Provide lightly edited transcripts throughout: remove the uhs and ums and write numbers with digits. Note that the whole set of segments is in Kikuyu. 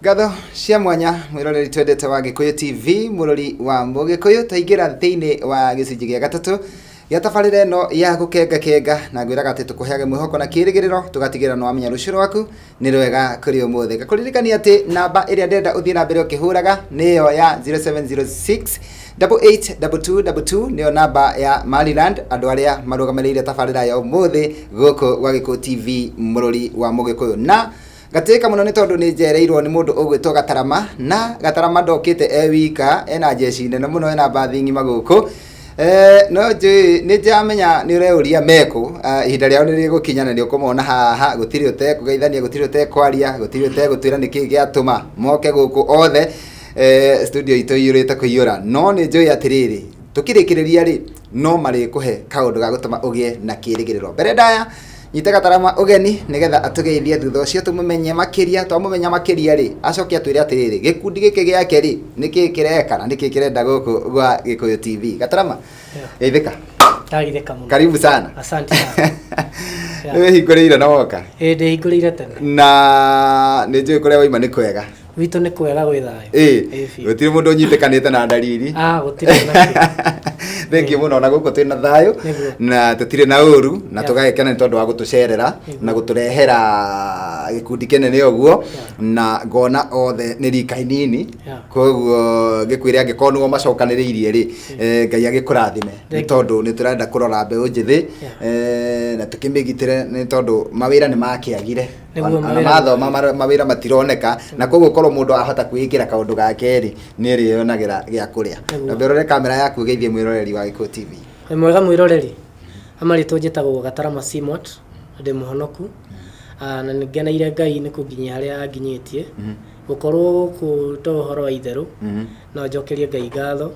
Ngatho cia mwanya mwĩroreri twendete wa Gĩkũyũ TV, mũrori wa Mũgĩkũyũ, twaingĩra thĩinĩ wa gĩcunjĩ gĩa gatatũ gĩa tabarĩra ĩno ya gũkenga kenga, na ngwĩraga atĩ tũkũheage mwĩhoko na kĩrĩgĩrĩro, tũgatigĩrĩra nĩ wamenya rũciũ rwaku nĩ rwega kũrĩ ũmũthĩ. Ngakũririkania atĩ namba ĩrĩa ndĩrenda ũthiĩ na mbere ũkĩhũraga nĩyo ya 0706 882222, nĩyo namba ya Maryland, andũ arĩa marũgamĩrĩire tabarĩra ya ũmũthĩ gũkũ gwa Gĩkũyũ TV, mũrori wa Mũgĩkũyũ. Na ngatĩĩka mũno nĩ tondũ nĩ njereirwo nĩ mũndũ ũgwĩtwo Gatarama, na Gatarama ndokĩte e wika, ena njeci nene mũno, ena mbathi ng'ima gũkũ. No njũĩ nĩ ndĩramenya nĩ ũreuria mekũ, ihinda rĩao nĩ rĩgũkinya na nĩ ũkũmona haha, gũtirĩ ũtekũgeithania, gũtirĩ ũtekwaria, gũtirĩ ũtegũtwĩra nĩkĩ gĩatũma moke gũkũ othe. Studio itũ iyũrĩte kũiyũra, no nĩ njũĩ atĩrĩrĩ, tũkĩrĩkĩrĩria rĩ, no marĩkũhe kaũndũ ga gũtũma ũgĩe na kĩrĩgĩrĩro. Mbere ndaya nyite Gatarama ũgeni nĩgetha atũgeithie, thutha ũcio tũmũmenye makĩria. Twamũmenya makĩria rĩ, acoke atwĩre atĩrĩrĩ, gĩkundi gĩkĩ gĩake rĩ, nĩkĩ kĩreka na nĩkĩ kĩrenda gũkũ gwa Gĩkũyũ TV. Gatarama, geithĩka. Ndagithĩka mũno. Karibu sana. Asante sana. Nĩ wĩhingũrĩire na woka? Ĩĩ, ndĩhingũrĩire tene. Na nĩ njũĩ kũrĩa waima nĩ kwega. Gwitũ nĩ kwega, gwĩ thayũ. Ĩĩ, gũtirĩ mũndũ ũnyitĩkanĩte na ndariri? Ah, gũtirĩ na kĩ. Thengiũ mũno, na gũkũ twĩna thayũ na tũtirĩ na ũru, na tũgagĩkena nĩ tondũ wa gũtũcerera na gũtũrehera gĩkundi kĩnene ũguo, na ngona othe nĩ rika inini. Koguo ngĩkwĩre angĩkorwo nĩo macokanĩrĩirie rĩ, Ngai agĩkũrathime, nĩ tondũ nĩ tũrenda kũrora mbeũ njĩthĩ na tũkĩmĩgitĩre, nĩ tondũ mawĩra nĩ makĩagire. Nĩguo, Ona mawĩra mathoma mawĩra matironeka, na koguo korwo mũndũ ahota kwĩĩkĩra kaũndũ gake rĩ, nĩ ĩrĩyonagĩra gĩa kũrĩa. Na ũrore kamera yaku ũgeithie mwĩroreri wa Gĩkũyũ TV. Wĩ mwega mwĩroreri, amarĩtwo njĩtagwo Gatarama Simot, ndĩ mũhonoku. Ah, na nĩngeneire Ngai nĩ kũnginyia harĩa anginyĩtie. Gũkorwo gũkũ to ũhoro wa itherũ, no njokerie Ngai ngatho,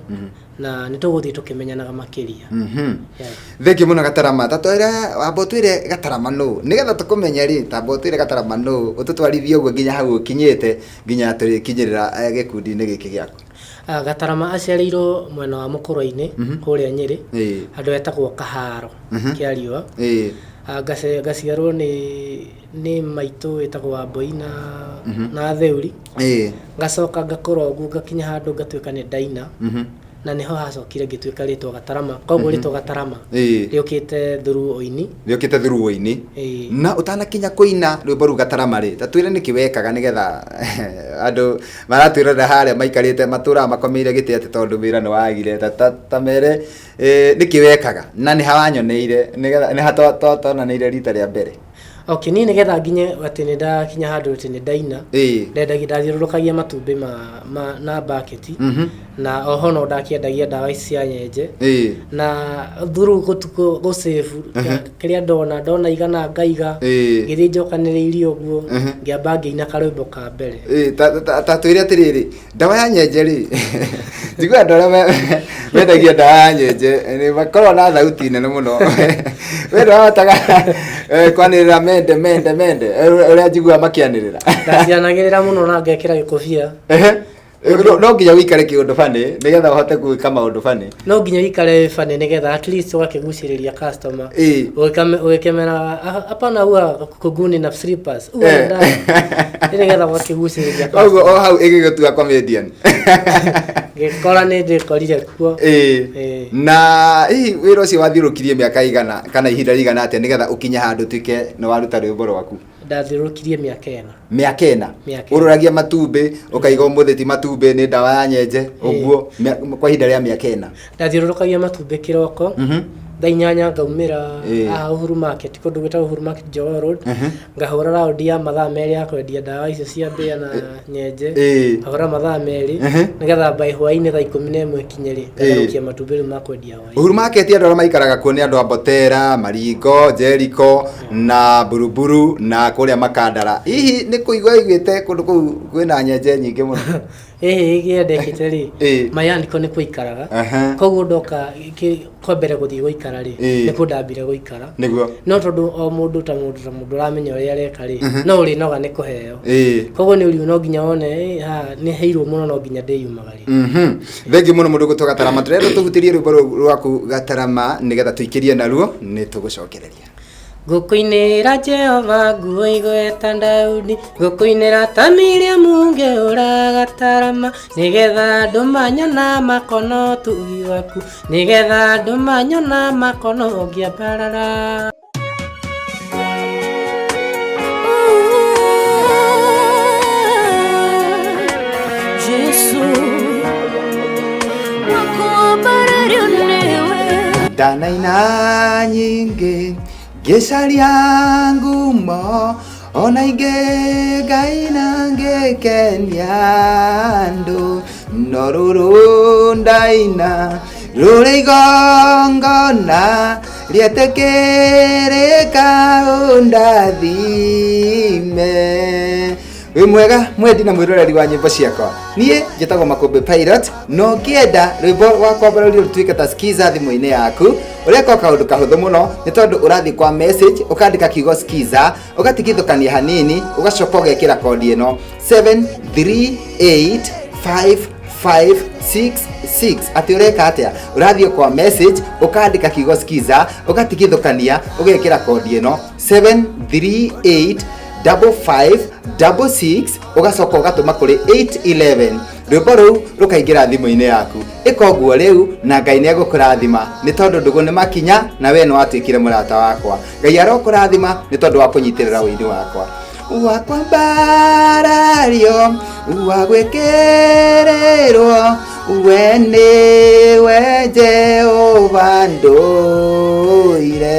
na nĩ tũgũthiĩ tũkĩmenyanaga makĩria. Yeah. Thengiũ mũno Gatarama. Ta twĩre, wamba ũtwĩre Gatarama nũ, nĩgetha tũkũmenye rĩ, tamba ũtwĩre Gatarama nũ, ũtũtwarithie ũguo nginya hau ũkinyĩte, nginya tũrĩkinyĩrĩra gĩkundi-inĩ gĩkĩ gĩaku. Ah, Gatarama aciarĩirwo mwena wa Mũkũrwe-inĩ kũrĩa Nyĩrĩ, handũ hetagwo Kaharo kĩa Riũa. Ah, ngaciarwo nĩ maitũ wĩtagwo Wambũi na Theuri. Ngacoka ngakũra ũguo ngakinya handũ ngatuĩka nĩ ndaina, na nĩho hacokire ngĩtuĩka rĩtwa Gatarama. Koguo rĩtwa Gatarama rĩũkĩte through ũini. Rĩũkĩte through ũini. Ĩĩ. Na ũtanakinya kũina rwĩmbo rũu Gatarama rĩ, ta twĩre nĩkĩ wekaga, nĩgetha andũ maratwĩrorera harĩa maikarĩte matũraga makomeire gĩtĩ atĩ tondũ wĩra nĩ wagire, ta mere nĩkĩ wekaga na nĩ ha wanyoneire, nĩgetha nĩ ha twonanĩire rita rĩa mbere. Okay, niĩ nĩgetha nginye atĩ nĩ ndakinya handũ atĩ nĩ ndaina, ndendagia, ndathiũrũrũkagia matumbĩ ma na baketi, na oho no ndakĩendagia ndawa ici cia nyenje, na through gũtukũ gũcĩbu kĩrĩa ndona igana ngaiga, ngĩthiĩ njokanĩrĩirie ũguo, ngĩamba ngĩina karwĩmbo ka mbere. Ĩĩ, ta twĩre atĩrĩrĩ, ndawa ya nyenje rĩ, njiguaga andũ arĩa mendagia ndawa ya nyenje nĩ makoragwo na thauti nene mũno. We ndwahotaga kwanĩrĩra mende mende mende, ũrĩa njiguaga makĩanĩrĩra? Ndacianagĩrĩra mũno na ngekĩra gĩkũbia. Ehe. No nginya ũikare kĩũndũ bani nĩgetha ũhote gwĩka maũndũ bani. No nginya ũikare wĩ bani nĩgetha at least ũgakĩgucĩrĩria customer. Ũgĩkemera, "Hapana, huwa kuguni na slippers huwa na dawa." Nĩgetha ũgakĩgucĩrĩria Koguo customer. O hau ĩgĩgũtua comedian. Ngĩkora nĩ ndĩkorire kuo. Na hihi wĩra ũcio wathiũrũkirie mĩaka igana kana ihinda rĩigana atĩa nĩgetha ũkinye handũ ũtuĩke nĩ waruta rwĩmbo rwaku? Ndathiũrũrũkirie mĩaka 4. Mĩaka 4? Mĩaka 4. Ũroragia matumbĩ, ũkaiga ũmũthĩ ti matumbĩ, nĩ ndawa ya nyenje, ũguo kwa ihinda rĩa mĩaka 4? Ndathiũrũrũkagia matumbĩ kĩroko, thaa 8 ngaumĩra haha Uhuru Market, kũndũ gwĩtagwo Uhuru Market, Jogoo Road, ngahũra raundi ya mathaa 2 ya kwendia ndawa icio cia mbĩa na nyenje, ngahũra mathaa 2 nĩgetha by hwaĩ-inĩ thaa 11 ikinye rĩ, ngatherũkia matumbĩ rĩu ma kwendia hwaĩ-inĩ. Uhuru Market, andũ arĩa maikaraga kuo nĩ andũ a Mbotera, Maringo, Jericho na Buruburu na kũrĩa Makandara. Hihi nĩ kũigua iguĩte kũndũ kũu kwĩna nyenje nyingĩ mũno? Ĩhĩ, kĩrĩa ndekĩte rĩ, Mayaniko nĩ kũikaraga. Koguo ndoka kwa mbere gũthiĩ gũikara rĩ, nĩkuo ndambire gũikara. No tondũ o mũndũ ta mũndũ ũramenya ũrĩa areka rĩ, no ũrĩnoga nĩ kũheo. Koguo nĩ ũriu no nginya wone, haha nĩ heirwo mũno, no nginya ndĩyumagarie. Thengiũ mũno mũndũ gũtwo Gatarama. Tũrenda tũhutĩrie rwĩmbo rũu rwaku Gatarama nĩgetha tũikĩrie naruo, nĩ tũgũcokereria. Ngũkũinĩra Jehova nguo igweta Daudi, ngũkũinĩra ta Miriamu ngĩũraga tarama, nĩgetha andũ manyona makono ũtugi waku, nĩgetha andũ manyona makono ũngĩambarara. Jesu wakwambarario niwe. Ndanaina nyingĩ ngĩcaria ngumo ona ingĩ ngaina ngĩkenia andũ, no rũrũ ndaina rũrĩ igongona rĩetĩkĩrĩka ũndathime. Wĩ mwega mwendi na mwĩroreri wa nyĩmbo ciakwa, niĩ njĩtagwo Makũmbĩ Pilot, na ũngĩenda rwĩmbo rwa kwambarario rũtuĩke ta skiza thimũ-inĩ yaku, ũreka o kaũndũ kahũthũ mũno, nĩ tondũ ũrathiĩ kwa message ũkandĩka kiugo skiza, ũgatigithũkania hanini, ũgacoka ũgekĩra kodi ĩno 7385566. Atĩ ũreka atĩa? Ũrathiĩ kwa message ũkandĩka kiugo skiza, ũgatigithũkania, ũgekĩra kodi ĩno 738 5566, ũgacoka ũgatũma kũrĩ 811, rwĩmbo rũu rũkaingĩra thimũ-inĩ yaku. Ĩka ũguo rĩu na Ngai nĩ egũkũrathima, nĩ tondũ ndũgũ nĩ makinya na we nĩ watuĩkire mũrata wakwa. Ngai arokũrathima nĩ tondũ wa kũnyitĩrĩra ũini wakwa wa kwambarario wa gwĩkĩrĩrwo, we nĩwe Jehova ndũire.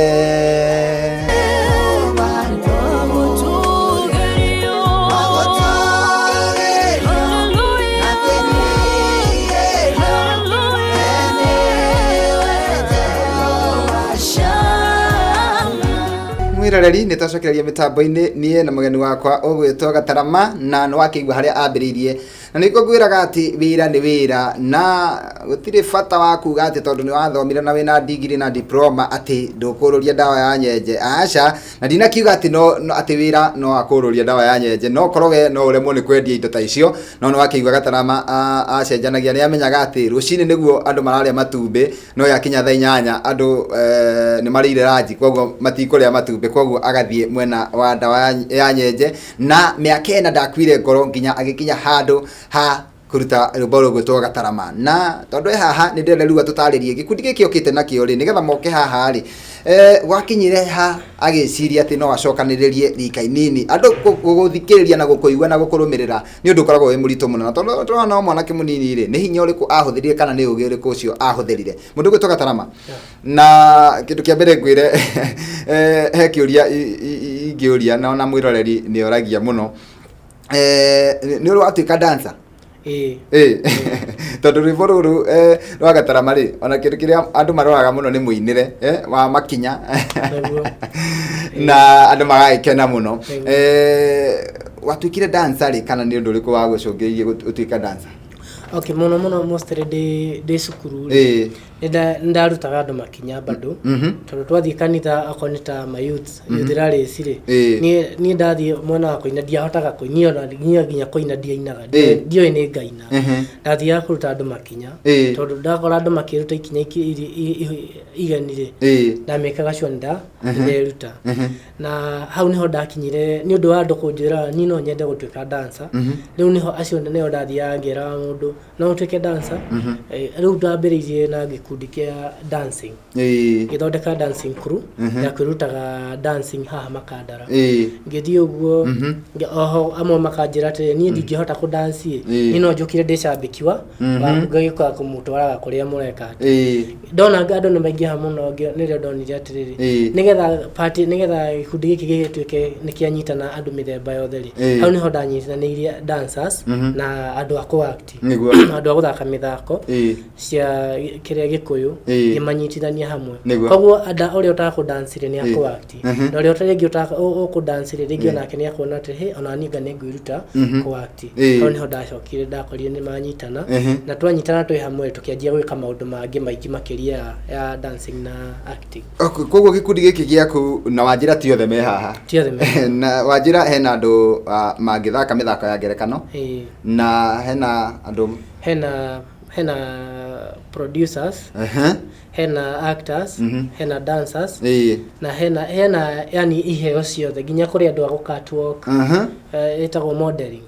Mwĩroreri, nĩ twacokereria mĩtambo-inĩ niĩ na mũgeni wakwa ũgwĩtwo Gatarama, na nĩ wakĩigua harĩa ambĩrĩirie, na nĩguo ngwĩraga atĩ wĩra nĩ wĩra, na gũtirĩ bata wa kuga atĩ tondũ nĩ wathomire na wĩna ndigiri na diploma atĩ ndũkũrũria ndawa ya nyenje. Aca, na ndinakiuga atĩ no atĩ wĩra no akũrũria ndawa ya nyenje, no korwo we no ũremwo nĩ kwendia indo ta icio. No nĩ wakĩigua Gatarama acenjanagia, nĩ amenyaga atĩ rũcinĩ nĩguo andũ mararĩa matumbĩ, no yakinya thaa 8 andũ nĩ marĩire ranji, koguo matikũrĩa matumbĩ, koguo agathiĩ mwena wa ndawa ya nyenje. Na mĩaka 4 ndakuire ngoro nginya agĩkinya handũ ha kũruta rwĩmbo rũgwĩtwo Gatarama. Na tondũ e haha, nĩ ndĩrenda rĩu atũtarĩrie gĩkundi gĩkĩ okĩte nakĩo rĩ, nĩgetha moke haha rĩ, gwakinyire ha agĩciria atĩ no acokanĩrĩrie rika inini andũ gũgũthikĩrĩria na gũkũigua na gũkũrũmĩrĩra nĩ ũndũ ũkoragwo wĩ mũritũ mũno, na tondũ tũrona o mwanake mũnini rĩ, nĩ hinya ũrĩkũ ahũthĩrire kana nĩ ũgĩ ũrĩkũ ũcio ahũthĩrire? Mũndũ ũgwĩtwo Gatarama, na kĩndũ kĩa mbere ngwĩre, he kĩũria ingĩũria na ona mwĩroreri nĩ oragia mũno, nĩ ũrĩ watuĩka dancer? Ĩĩ. Ĩĩ, tondũ rwĩmbo rũrũ rwa Gatarama rĩ, ona kĩndũ kĩrĩa andũ maroraga mũno nĩ mũinĩre wa makinya. Nĩguo. Na andũ magagĩkena mũno. Nĩguo. Watuĩkire dancer rĩ, kana nĩ ũndũ ũrĩkũ wagũcũngĩrĩirie ũtuĩke dancer? Okay, mũno mũno mostly ndĩ cukuru rĩ, nĩ ndarutaga andũ makinya bado, tondũ twathiĩ kanitha, okorwo nĩ ta ma youth youth rallies rĩ, niĩ ndathiĩ mwena wa kũina ndiahotaga kũina ona nginya kũina ndiainaga, ndioĩ nĩ ngaina. Ndathiaga kũruta andũ makinya, tondũ ndakora andũ makĩruta ikinya igeni rĩ, ndamĩkaga sure nĩnderuta. Na hau niho ndakinyire nĩ ũndũ wa andũ kũnjĩra niĩ no nyende gũtuĩka dancer. Rĩu niho acio nĩo ndathiaga ngĩraga mũndũ no ũtuĩke dancer. Rĩu ndambĩrĩirie na gĩkundi kĩa dancing, ngĩthondeka dancing crew ya kwĩrutaga dancing haha Makandara. Ngĩthiĩ ũguo, oho amwe makanjĩra atĩrĩ, niĩ ndingĩhota kũdanci ĩ, niĩ no njũkire ndĩ cambĩki wa ngagĩũka kũmũtwaraga kũrĩa mũreka. Ndona andũ nĩ maingĩha mũno, nĩrĩo ndonire atĩrĩrĩ, nĩgetha party, nĩgetha gĩkundi gĩkĩ gĩgĩtuĩke nĩ kĩanyitana andũ mĩthemba yothe rĩ, hau nĩho ndanyitanĩirie dancers na andũ a kũ-act, andũ a gũthaka mĩthako cia kĩrĩa Gĩkũyũ, ngĩmanyitithania hamwe. Koguo ũrĩa ũtakũdance rĩ, nĩ akũ-act, na ũrĩa rĩngĩ ũkũdance rĩ, rĩngĩ onake nĩ akuona atĩ hĩ, ona niĩ anga nĩ ngwĩruta kũ-act. Hau nĩho ndacokire ndakorire nĩ manyitana, na twanyitana twĩ hamwe tũkĩanjia gwĩka maũndũ mangĩ maingĩ makĩria ya dancing na acting. Koguo gĩkundi gĩkĩ gĩaku, na wanjĩra ti othe me haha? Ti othe me haha. Na wanjĩra hena andũ mangĩthaka mĩthako ya ngerekano, na hena andũ Hena Hena producers, hena actors, hena dancers, na hena yani iheo ciothe, nginya kũrĩ andũ a gũ catwalk, ĩtagwo modeling,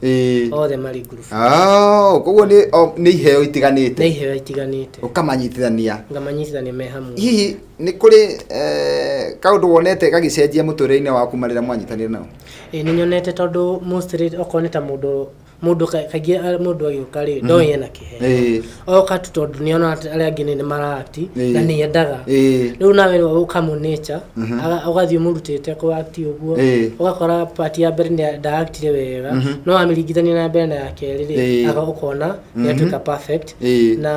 othe marĩ group. Oh, koguo nĩ iheo Nĩ itiganĩte. Iheo itiganĩte. Ũkamanyitithania. Ngamanyitithania me hamwe. Hihi nĩ kũrĩ kaũndũ wonete gagĩcenjia mũtũrĩre-inĩ waku marĩra mwanyitanĩre nao? Ĩ, nĩ nyonete, tondũ mostly okorwo nĩ ta mũndũ kaingĩ mũndũ agĩũka rĩ, ndoĩ ena kĩheo. Oka tu tondũ nĩona atĩ arĩa angĩ nĩ mara-act na nĩ endaga. Rĩu nawe ũkamũ-nature, ũgathiĩ ũmũrutĩte kũ act ũguo, ũgakora part ya mbere nda-actire wega, no wamĩringithania na mbere na ya kerĩ rĩ, ũkona nĩ atuĩka perfect. Na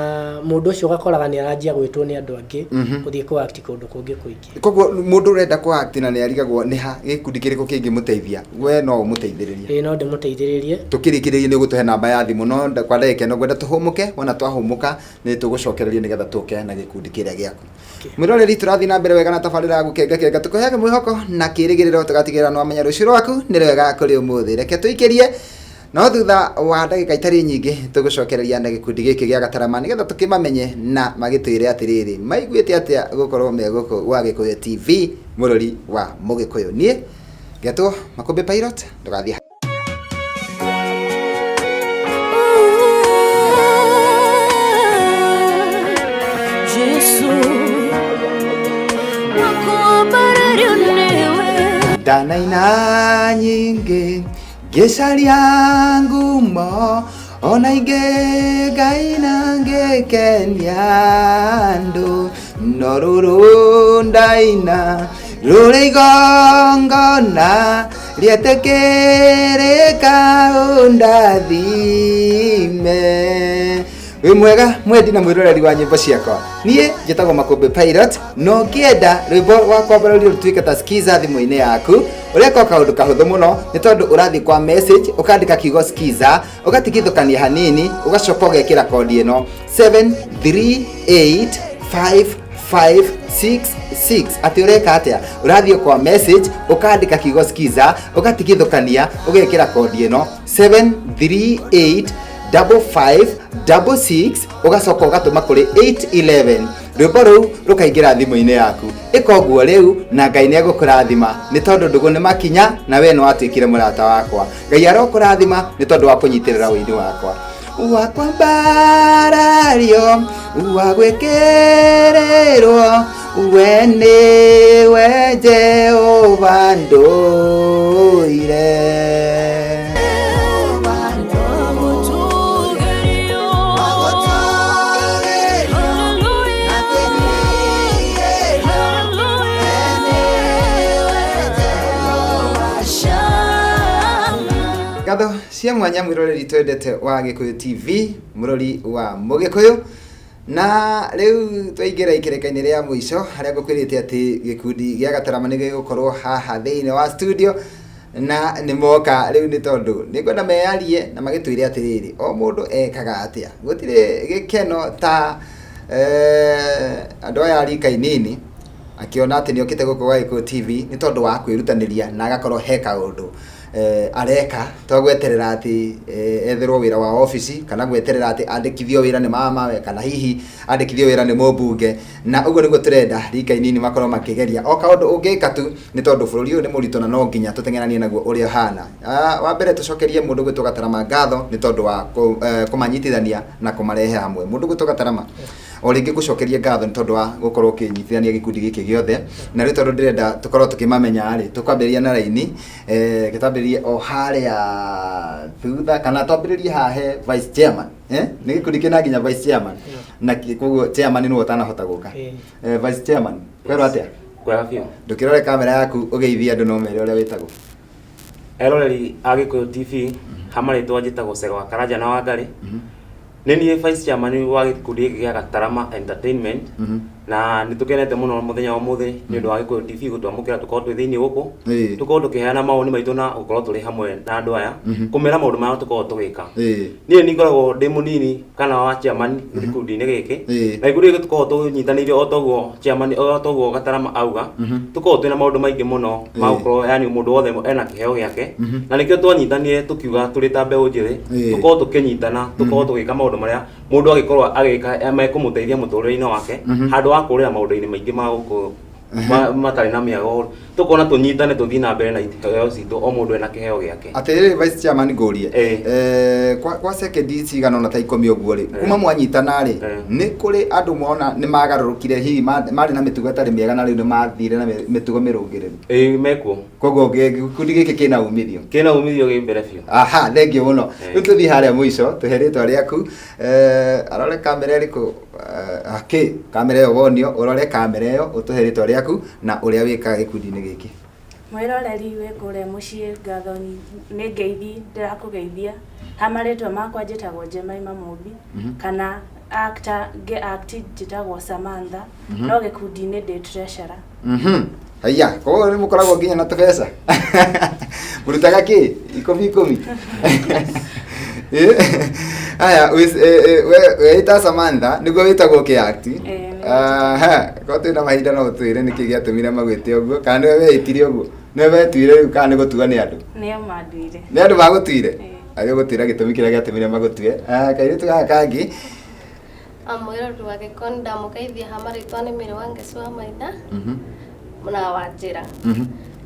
mũndũ ũcio ũgakoraga nĩ aranjia gwĩtwo nĩ andũ angĩ gũthiĩ kũ act kũndũ kũngĩ kũingĩ. Koguo mũndũ ũrenda kũ act na nĩ arigagwo nĩ ha gĩkundi kĩrĩkũ kĩngĩmũteithia, we no ũmũteithĩrĩrie? Ĩĩ, no ndĩmũteithĩrĩrie. Tũkĩrĩkĩrĩria, nĩ ũgũtũhe namba ya thimũ, no kwa ndagĩka ĩno ngwenda tũhũmũke. Wona twahũmũka, nĩ tũgũcokereria nĩgetha tũke na gĩkundi kĩrĩa gĩaku. Mwĩroreri, tũrathiĩ na mbere wega na tabarĩra ya Gũkenga Kenga, tũkũheage mwĩhoko na kĩrĩgĩrĩro, tũgatigĩrĩra nĩ wamenya rũciũ rwaku nĩ rwega kũrĩ ũmũthĩ. Reke tũikĩrie, no thutha wa ndagĩka itarĩ nyingĩ tũgũcokereria na gĩkundi gĩkĩ gĩa Gatarama, nĩgetha tũkĩmamenye na magĩtwĩre atĩrĩrĩ, maiguĩte atĩa gũkorwo me gũkũ gwa Gĩkũyũ TV, mũrori wa Mũgĩkũyũ. Niĩ ngetwo Makũmbĩ Pilot, ndũgathiĩ. Jesu wakwambarario niwe. Ndanaina nyingĩ ngĩcaria ngumo, ona ingĩ ngaina ngĩkenia andũ, no rũrũ ndaina rũrĩ igongona rĩetĩkĩrĩka, ũndathime. Wĩ mwega mwendi na mwĩroreri wa nyĩmbo ciakwa, niĩ njĩtagwo Makũmbĩ Pilot. Na ũngĩenda rwĩmbo rwa kwambarario rũtuĩke ta skiza thimũ-inĩ yaku, ũreka o kaũndũ kahũthũ mũno, nĩ tondũ ũrathiĩ kwa message, ũkandĩka kiugo skiza, ũgatigithũkania hanini, ũgacoka ũgekĩra kodi ĩno 7385566. Atĩ ũreka atĩa? Ũrathiĩ kwa message, ũkandĩka kiugo skiza, ũgatigithũkania, ũgekĩra kodi ĩno 738 5566, ũgacoka ũgatũma kũrĩ 811. Rwĩmbo rũu rũkaingĩra thimũ-inĩ yaku. Ĩka ũguo rĩu na Ngai nĩ egũkũrathima, nĩ tondũ ndũgũ nĩ makinya na we nĩ watuĩkire mũrata wakwa. Ngai arokũrathima nĩ tondũ wa kũnyitĩrĩra ũini wakwa wakwambarario, wa gwĩkĩrĩrwo, we nĩwe Jehova ndũire. Wagũtũũgĩrio. Hallelujah. Hallelujah. Shama. Ngatho cia mwanya mwĩroreri twendete wa Gĩkũyũ TV, mũrori wa Mũgĩkũyũ. Na rĩu twaingĩra ikereka-inĩ rĩa mũico, harĩa ngũkwĩrĩte atĩ gĩkundi gĩa Gatarama nĩ gĩgũkorwo haha thĩinĩ wa studio, na nĩ moka rĩu, nĩ tondũ nĩ ngwenda meyarie na magĩtwĩre atĩrĩrĩ, o mũndũ ekaga atĩa. Gũtirĩ gĩkeno ta andũ aya a rika inini akĩona atĩ nĩ okĩte gũkũ gwa Gĩkũyũ TV nĩ tondũ wa kwĩrutanĩria na agakorwo he kaũndũ areka, to gweterera atĩ etherwo wĩra wa obici, kana gweterera atĩ andĩkithio wĩra nĩ mamawe, kana hihi andĩkithio wĩra nĩ mũmbunge. Na ũguo nĩguo tũrenda rika inini makorwo makĩgeria o kaũndũ ũngĩka tu, nĩ tondũ bũrũri ũyũ nĩ mũritũ na no nginya tũteng'eranie naguo ũrĩa ũhana. Wa mbere tũcokerie mũndũ gwĩtwo Gatarama ngatho nĩ tondũ wa kũmanyitithania na kũmarehe hamwe. Mũndũ gwĩtwo Gatarama, o rĩngĩ ngũcokerie ngatho nĩ tondũ wa gũkorwo ũkĩnyitithania gĩkundi gĩkĩ gĩothe. Na rĩu tondũ ndĩrenda tũkorwo tũkĩmamenya rĩ, tũkwambĩrĩria na raini, gĩtambĩrĩrie o harĩa thutha, kana twambĩrĩrie haha he vice chairman. Nĩ gĩkundi kĩna nginya vice chairman, na koguo chairman nĩwe ũtanahota gũka. Vice chairman, kwerwo atĩa? Kwega biũ. Ndũkĩrore kamera yaku ũgeithie andũ, no mere ũrĩa wĩtagwo. Eroreri a Gĩkũyũ TV, ha marĩtwa njĩtagwo Cega wa Karanja na Wangarĩ. Nĩ niĩ vice chairman wa gĩkundi gĩkĩ gĩa Gatarama Entertainment, na nĩ tũkenete mũno mũthenya wa ũmũthĩ nĩ ũndũ wa Gĩkũyũ TV gũtwamũkĩra tũkorwo twĩ thĩinĩ gũkũ, tũkorwo tũkĩheana mawoni maitũ na gũkorwo tũrĩ hamwe na andũ aya kũmera maũndũ marĩa tũkoragwo tũgĩka. Niĩ nĩ ngoragwo ndĩ mũnini kana wa chairman gĩkundi-inĩ gĩkĩ, na gĩkundi gĩkĩ tũkoragwo tũnyitanĩire o toguo chairman, o toguo Gatarama auga, tũkoragwo twĩna maũndũ maingĩ mũno ma gũkorwo, yani mũndũ wothe ena kĩheo gĩake, na nĩkĩo twanyitanire tũkiuga tũrĩ ta mbeũ njĩthĩ tũkorwo tũkĩnyitana, tũkorwo tũgĩka maũndũ marĩa Mũndũ agĩkorwo agĩka mekũmũteithia mũtũrĩre-inĩ wake handũ wa kũrĩra maũndũ-inĩ maingĩ ma gũkũ matarĩ na mĩago. Tũkona tũnyitane, tũthiĩ na mbere na iheo citũ, o mũndũ ena kĩheo gĩake. Atĩrĩrĩ, vice chairman, ngũrie kwa sekendi cigana ũna ta 10 ũguo rĩ, kuma mwanyitana rĩ, nĩ kũrĩ andũ mona nĩ magarũrũkire, hihi marĩ na mĩtugo ĩtarĩ mĩega na rĩu nĩ mathire na mĩtugo mĩrũngĩrĩru? Ĩĩ, mekuo. Koguo gĩkundi gĩkĩ kĩna umithio. Kĩna umithio gĩ mbere biũ. Aha, thengiũ mũno. Rĩu tũthiĩ harĩa mũico, tũhe rĩtwa rĩaku. Arore kamera ĩrĩkũ? Akĩ kamera ĩyo wonio, ũrore kamera ĩyo, ũtũhe rĩtwa rĩaku na ũrĩa wĩkaga gĩkundi-inĩ gĩkĩ. Mwĩroreri wĩ kũrĩa mũciĩ, ngatho nĩ ngeithi ndĩrakũgeithia. Ha marĩtwa makwa njĩtagwo Jemima Mũmbi, kana actor ngĩ act njĩtagwo Samantha, no gĩkundi-inĩ ndĩ treasurer. Haiya, koguo nĩ mũkoragwo nginya na tũbeca, mũrutaga kĩ 10 10? Aya, wĩta Samantha nĩguo wĩtagwo kĩ-act? Ĩĩ, nĩguo. Aha, korwo twĩna mahinda no ũtwĩre nĩkĩ gĩatũmire magwĩte ũguo, kana nĩwe weĩtire ũguo, nĩwe wetuire rĩu, kana nĩ gũtuo nĩ andũ? Nĩo manduire. Nĩ andũ magũtuire? Ĩĩ. Arĩ ũgũtwĩra gĩtũmi kĩrĩa gĩatũmire magũtue. Ah, kairĩtu gaka kangĩ. Mwĩrori wa Gĩkoni, ndamũgeithia. Ha marĩtwa nĩ Mĩrĩ wa Ngeci wa Maina na wa Njĩra.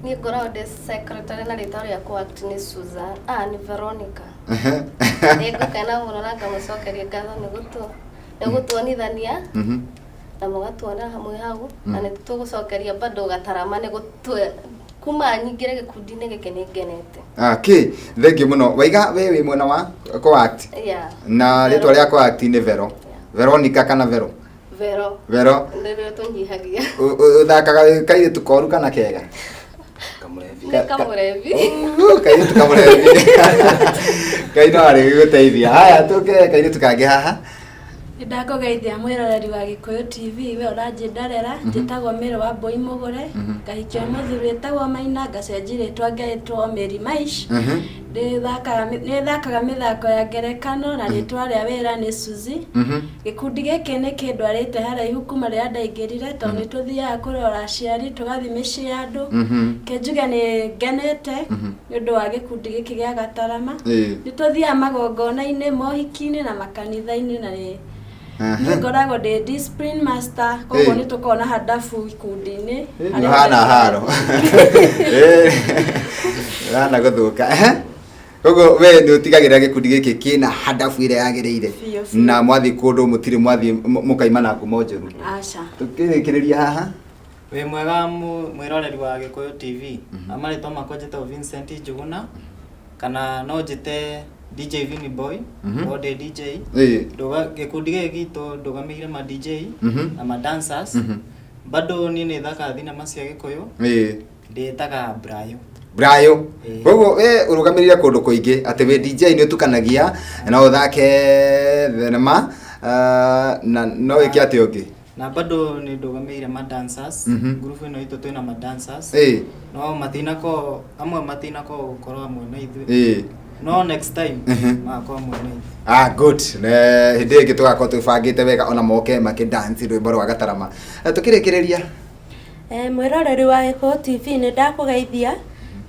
Niĩ ngoragwo ndĩ secretary na rĩtwa rĩakwa act nĩ Susan, ah, nĩ Veronica. Nĩ ngũkena mũno na ngamũcokeria ngatho nĩ gũtuonithania na mũgatuona hamwe hau, na nĩ tũgũcokeria bado Gatarama nĩ gũtue kuma nyingĩre gĩkundi-inĩ gĩkĩ, nĩ ngenete. Okay, thengiũ mũno. Waiga we wĩ mwena wa co-act? Yeah. Na rĩtwa rĩa co-act nĩ Vero, Veronica kana Vero? Vero. Vero. Nĩrĩo tũnyihagia. Ũthakaga wĩ kairĩtu koru kana kega? Kamũrebi. Nĩ kamũrebi. Kairĩtu kamũrebi, Ngai no arĩgũteithia. Haya, tũke kairĩtu kangĩ haha. Nĩndakũgeithia mwĩroreri wa Gĩkũyũ TV, we ũranjĩndarera. Njĩtagwo Mĩrũ wa Mbũi Mũgũre, ngahikio nĩ mũthuri wĩtagwo Maina, ngacenjia rĩtwa ngetwo Mary Maish. Nĩthakaga mĩthako ya ngerekano na rĩtwa rĩa wĩra nĩ Suzy. Gĩkundi gĩkĩ nĩ kĩndwarĩte haraihu kuma rĩrĩa ndaingĩrire, tondũ nĩ tũthiaga kũrora aciari, tũgathiĩ mĩciĩ ya andũ. Kĩnjuge nĩ ngenete nĩ ũndũ wa gĩkundi gĩkĩ gĩa Gatarama. Nĩ tũthiaga magongona-inĩ, mohiki-inĩ na makanitha-inĩ, na nĩ niĩ ngoragwo ndĩ discipline master, koguo nĩ tũkoragwo na handabu ikundi-inĩ. Nĩ ũhana haro ũhana gũthũka. Ehe. Koguo we nĩ ũtigagĩrĩra gĩkundi gĩkĩ kĩna handabu ĩrĩa yagĩrĩire? Biũ, biũ. Na mwathiĩ kũndũ mũtirĩ mwathiĩ mũkaima na ngumo njũru? Aca. Tũkĩrĩkĩrĩria haha. Wĩ mwega mwĩroreri wa Gĩkũyũ TV. Marĩtwa makwa njĩtagwo Vincent Njuguna, kana no njĩte DJ Vinny Boy, o ndĩ DJ. Gĩkundi gĩkĩ gitũ ndũgamĩire ma DJ na ma dancers. Bado niĩ nĩ thakaga thinema cia Gĩkũyũ, ndĩtaga Brayo. Brayo. Ĩĩ. Koguo we ũrũgamĩrĩire kũndũ kũingĩ, atĩ wĩ DJ, nĩ ũtukanagia, no ũthake thenema, na no wĩke atĩ ũngĩ? Na bado nĩ ndũgamĩire ma dancers. Ngurubu ĩno itũ twĩna ma dancers. No matinakorwo amwe, matinakorwo gũkorwo hamwe na ithuĩ. No next time magakorwo hamwe na ithuĩ. Ah, good. Ne hĩndĩ ĩngĩ tũgakorwo twĩbangĩte wega ona moke makĩdance rwĩmbo rwa Gatarama. Tũkĩrĩkĩrĩria. Mwĩroreri wa Gĩkũyũ TV, nĩ ndakũgeithia.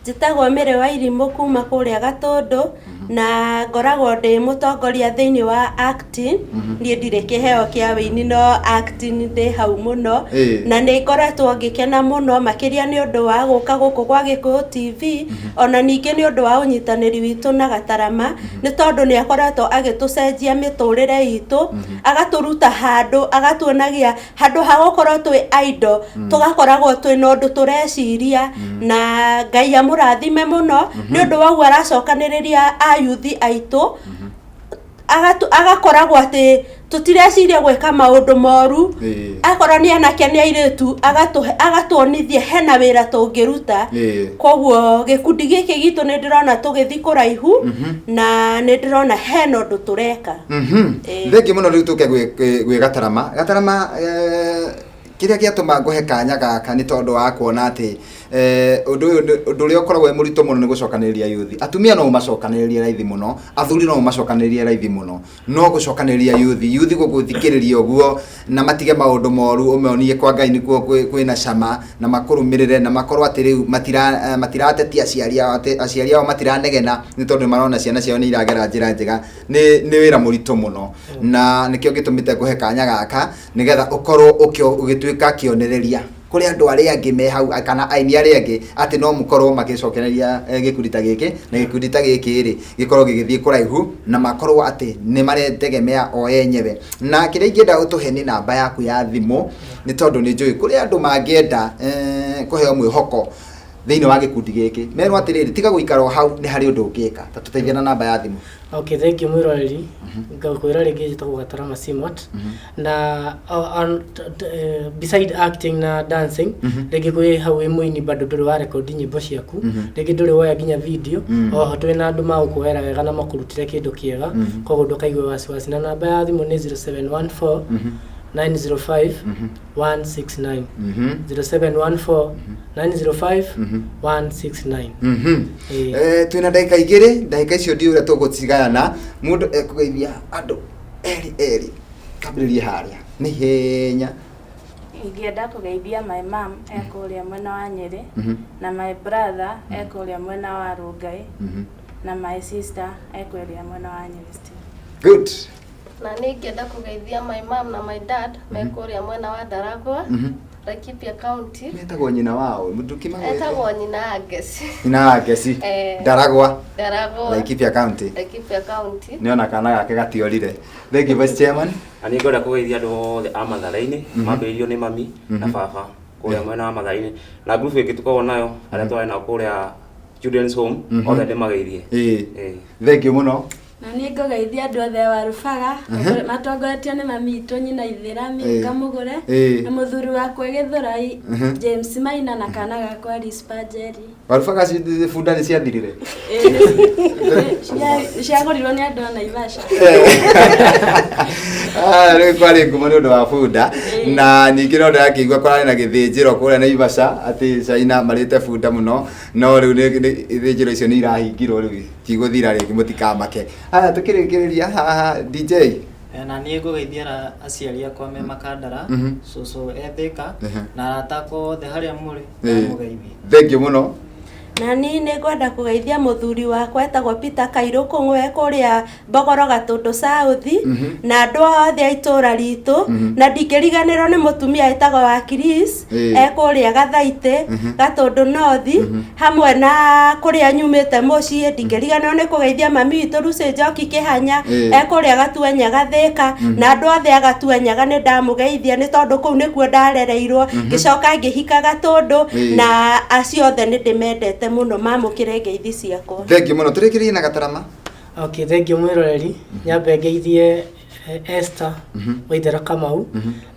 Njĩtagwo Mĩrĩ wa Irimũ kuma kũrĩa Gatũndũ, na ngoragwo ndĩ mũtongoria thĩinĩ wa acting. Niĩ ndirĩ kĩheo kĩa wĩini, no acting ndĩ hau mũno. Na nĩ ngoretwo ngĩkena mũno makĩria nĩ ũndũ wa gũka gũkũ gwa Gĩkũyũ TV, ona ningĩ nĩ ũndũ wa ũnyitanĩri witũ na Gatarama, nĩ tondũ nĩ akoretwo agĩtũcenjia mĩtũrĩre itũ, agatũruta handũ, agatuonagia handũ ha gũkorwo twĩ idle, tũgakoragwo twĩ na ũndũ tũreciria. Na Ngai amũrathime mũno nĩ ũndũ wa ũguo aracokanĩrĩria ayuthi aitũ, agakoragwo atĩ tũtireciria gwĩka maũndũ moru. Akorwo nĩ anake, nĩ airĩtu, agatuonithia hena wĩra tũngĩruta. Koguo gĩkundi gĩkĩ gitũ nĩ ndĩrona tũgĩthiĩ kũraihu, na nĩ ndĩrona hena ũndũ tũreka. Thengiũ mũno. Rĩu tũke gwĩ Gatarama. Gatarama, kĩrĩa gĩatũma ngũhe kanya gaka nĩ tondũ wa kuona atĩ Ũndũ ũyũ ũndũ ũrĩa ũkoragwo wĩ mũritũ mũno nĩ gũcokanĩrĩria yuthi. Atumia no ũmacokanĩrĩrie raithi mũno, athuri no ũmacokanĩrĩrie raithi mũno, no gũcokanĩrĩria yuthi, yuthi gũgũthikĩrĩria ũguo na matige maũndũ moru, ũmonie kwa Ngai nĩkuo kwĩna cama, na makũrũmĩrĩre na makorwo atĩ rĩu matiratetia aciari ao, atĩ aciari ao matiranegena nĩ tondũ nĩ marona ciana ciao nĩ iragera njĩra njega. Nĩ wĩra mũritũ mũno, na nĩkĩo gĩtũmĩte ngũhe kanya gaka nĩgetha ũkorwo ũgĩtuĩka kĩonereria kũrĩ andũ arĩa angĩ me hau kana aini arĩa angĩ, atĩ no mũkorwo magĩcokereria gĩkundi ta gĩkĩ, na gĩkundi ta gĩkĩ rĩ gĩkorwo gĩgĩthiĩ kũraihu na makorwo atĩ nĩ maretegemea o enyewe. Na kĩrĩa ingĩenda ũtũhe nĩ namba yaku ya thimũ, nĩ tondũ nĩ njũĩ kũrĩ andũ mangĩenda kũheo mwĩhoko thĩinĩ wa gĩkundi gĩkĩ, merwo atĩrĩrĩ, tiga gũikara o hau, nĩ harĩ ũndũ ũngĩka. Ta tũteithie na namba ya thimũ. Okay, thank you mwĩroreri. Ngakwĩra rĩngĩ njĩtagwo Gatarama Simot, na beside acting na dancing, rĩngĩ kwĩ hau wĩ mũini bado ndũrĩ wa rekondi nyĩmbo ciaku, rĩngĩ ndũrĩ woya nginya video, oho twĩna andũ magũkuoera wega na makũrutĩre kĩndũ kĩega, koguo ndũkaigue wasiwasi. Na namba ya thimũ nĩ 0714 905 169, 0714 905 169. Ĩĩ. Twĩna ndagĩka 2, ndagĩka icio ndiũĩ ũrĩa tũgũcigayana. Mũndũ ekũgeithia andũ erĩ erĩ, kambĩrĩrie harĩa nĩ ihenya. Ingĩenda kũgeithia my mom e kũrĩa mwena wa Nyĩrĩ, na my brother e kũrĩa mwena wa Rongai, na my sister e kũrĩa mwena wa Nyĩrĩ still. Good. Na niĩ ingĩenda kũgeithia my mom na my dad me kũrĩa mwena wa Ndaragwa, Laikipia County. Metagwo nyina wao ndũkĩmagwete? Etagwo nyina Agesi. Nyina wa Ngeci. Eh. Ndaragwa. Ndaragwa. Laikipia County. Laikipia County. Nĩona kana gake gatiorire. Thank you, Vice Chairman. Na nĩ ngwenda kũgeithia andũ othe a Mathare-inĩ, mambĩrĩirio nĩ mami na baba kũrĩa mwena wa Mathare-inĩ, na group ĩngĩ tũkoragwo nayo arĩa twarĩ nao kũrĩa Children's Home, othe ndĩmageithie. Ĩĩ. Thank you mũno. Na niĩ ngũgeithia andũ othe wa Rũbaga matongoretio nĩ mami witũ nyina Ithĩra Milka Mũgũre, na mũthuri wakwa Gĩthũrai James Maina, na kana gakwa Rispa Njeri. Warubaga bunda nĩ ciathirire? Ĩĩ, ciagũrirwo nĩ andũ a Naivasha. Ah, rĩu kwarĩ ngumo nĩ ũndũ wa bunda, na ningĩ no ndĩrakĩigua kũrarĩ na gĩthĩnjĩro kũrĩa Naivasha atĩ China marĩte bunda mũno, no rĩu ithĩnjĩro icio nĩ irahingirwo, rĩu tigũthira rĩngĩ, mũtikamake. Haya, tũkĩrĩkĩrĩria haha, DJ. Na niĩ ngũgeithia aciari akwa me Makandara, cũcũ e Thĩka, na arata akwa othe harĩa mũrĩ, ndamũgeithia. Thank you mũno. Na niĩ nĩ ngwenda kũgeithia mũthuri wakwa etagwo Peter Kairũ Kũng'we kũrĩa Mbogoro Gatũndũ South, na andũ othe a itũũra ritũ, na ndingĩriganĩrwo nĩ mũtumia wĩtagwo wa Chris e kũrĩa Gathaitĩ Gatũndũ North, hamwe na kũrĩa nyumĩte mũciĩ. Ndingĩriganĩrwo nĩ kũgeithia mami witũ Lucy Njoki Kĩhanya e kũrĩa Gatuanyaga Thĩka, na andũ othe a Gatuanyaga nĩ ndamũgeithia, nĩ tondũ kũu nĩkuo ndarereirwo, ngĩcoka ngĩhika Gatũndũ, na acio othe nĩ ndĩmendete mũno, mamũkĩre ngeithi ciakwa. Thank you mũno. Tũrĩkĩrĩrie na Gatarama. Okay, thank you mwĩroreri. Nyambe ngeithie Esther Waithera Kamau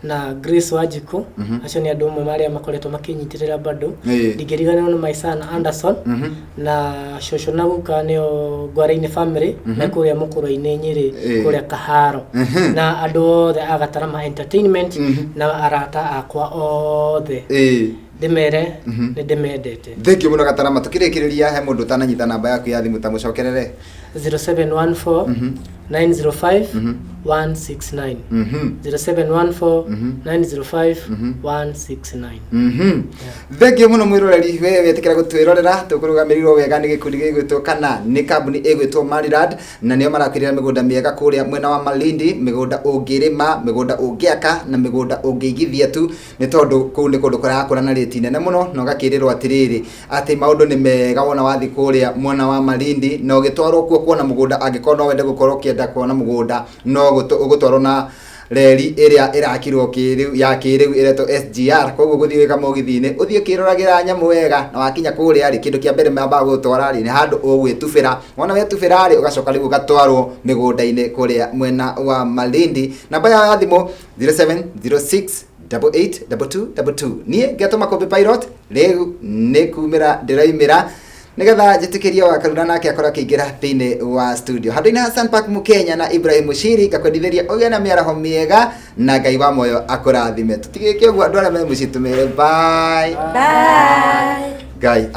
na Grace Wanjikũ, acio nĩ andũ amwe marĩa makoretwo makĩnyitĩrĩra bado. Ndingĩriganĩrwo nĩ my son Anderson, na cũcũ na guka nĩo Ngware-inĩ family me kũrĩa Mũkũrwe-inĩ Nyĩrĩ, kũrĩa Kaharo, na andũ othe a Gatarama Entertainment na arata akwa othe, ndĩmere nĩ ndĩmendete. Thank you mũno, Gatarama. Tũkĩrĩkĩrĩria, he mũndũ ũtananyita namba yaku ya thimũ, ta mũcokerere. 0714 905 169, 0714 905 169. Thank you mũno mwĩroreri, we wetĩkĩra gũtwĩrorera. Tũkũrũgamĩrĩirwo wega nĩ gĩkundi gĩgwĩtwo kana nĩ kambuni ĩgwĩtwo Maridad, na nĩo marakwĩrĩra mĩgũnda mĩega kũrĩa mwena wa Malindi, mĩgũnda ũngĩrĩma, mĩgũnda ũngĩaka, na mĩgũnda ũngĩigithia tu, nĩ tondũ kũu nĩ kũndũ kũrakũra na rĩti nene mũno, na ũgakĩrĩrwo atĩrĩrĩ atĩ maũndũ nĩ mega wona wathiĩ kũrĩa mwena wa Malindi, na ũgĩtwarwo kuo kuona mũgũnda, angĩkorwo no wende gũkorwo ũkĩenda kuona mũgũnda, no ũgũtwarwo na reri ĩrĩa ĩrakirwo kĩrĩu ya kĩrĩu ĩretwo SGR. Koguo gũthiĩ wĩka mũgithi-inĩ, ũthiĩ ũkĩroragĩra nyamũ wega, na wakinya kũrĩa rĩ, kĩndũ kĩa mbere mambaga gũgũtwara rĩ nĩ handũ ũgwĩtubĩra. Wona wetubĩra rĩ, ũgacoka rĩu ũgatwarwo mĩgũnda-inĩ kũrĩa mwena wa Malindi. Namba yao ya thimũ 0706 882222. Niĩ ngetwo Makũmbĩ Pilot, rĩu nĩ kumĩra ndĩraimĩra. Nigetha njĩtĩkĩrie wa Karura nake akorwo akĩingĩra thĩinĩ wa studio. Handũ-inĩ ha Sunpark Mukenya na Ibrahim Mushiri, ngakwendithĩria ũgĩe na mĩaraho mĩega na Ngai wa moyo akũrathime. Tũtigĩke ũguo andũ arĩa me mũciĩ tũmere bye. Bye. Ngai.